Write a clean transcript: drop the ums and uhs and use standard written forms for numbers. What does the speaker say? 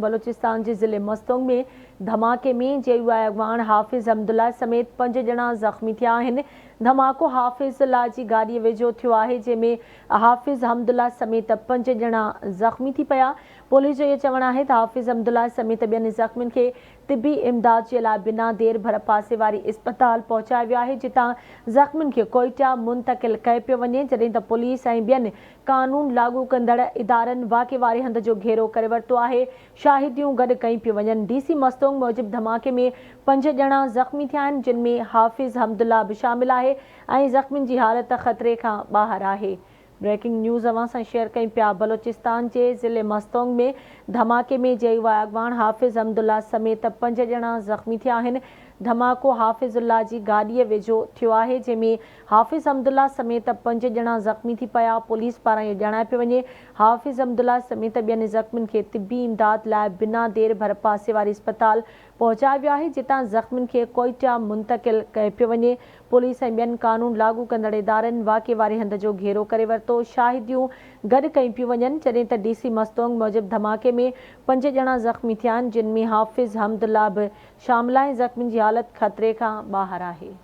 بلوچستان جي ضلعي مستونگ ۾ ڌماڪي ۾ جي يو آء اڳواڻ حافظ حمدالله سميت پنج ڄڻا زخمي ٿيا آهن. ڌماڪو حافظ الله جي گاڏيء ويجهو ٿيو آهي، جنهن ۾ حافظ حمدالله سميت پنج ڄڻا زخمي ٿي پيا. پوليس جو اهو چوڻ آهي ته حافظ حمدالله سميت ٻين زخمين کي طبي امداد جي لاء بنا دير ڀرپاسي واري اسپتال پهچايو ويو آهي، جتان زخمين کي ڪوئيٽا منتقل ڪيو پيو وڃي، جڏهن ته پوليس ۽ ٻين قانون لاڳو ڪندڙ ادارن واقعي واري هنڌ جو گهيرو ڪري ورتو آهي، شاهديون گڏ ڪيون پيون وڃن. ڊي سي مستونگ موجب ڌماڪي ۾ پنج ڄڻا زخمي ٿيا آهن، جن ۾ حافظ حمدالله به شامل آهي ۽ زخمين جي حالت خطري کان ٻاهر آهي. بريڪنگ نيوز اوهان سان شيئر ڪيون پيا بلوچستان جي ضلعي مستونگ ۾ ڌماڪي ۾ جي يو آء اڳواڻ حافظ حمدالله سميت پنج ڄڻا زخمي ٿيا آهن ڌماڪو حافظ الله جي گاڏيء ويجهو ٿيو آهي جنهن ۾ حافظ حمدالله سميت پنج ڄڻا زخمي ٿي پيا پوليس پاران اهو ڄاڻايو پيو وڃي حافظ حمدالله سميت ٻين زخمين کي طبي امداد لاء بنا دير ڀرپاسي واري اسپتال پهچايو ويو آهي جتان زخمين کي ڪوئيٽا منتقل ڪيو پيو وڃي پوليس ۽ ٻين قانون لاڳو ڪندڙ ادارن واقعي واري هنڌ جو گهيرو ڪري ورتو، شاهديون گڏ ڪيون پيون وڃن، جڏهن ته ڊي سي مستونگ موجب ڌماڪي ۾ پنج ڄڻا زخمي ٿيا آهن، جن ۾ حافظ حمد الله به شامل آهي، زخمين جي حالت خطري کان ٻاهر آهي.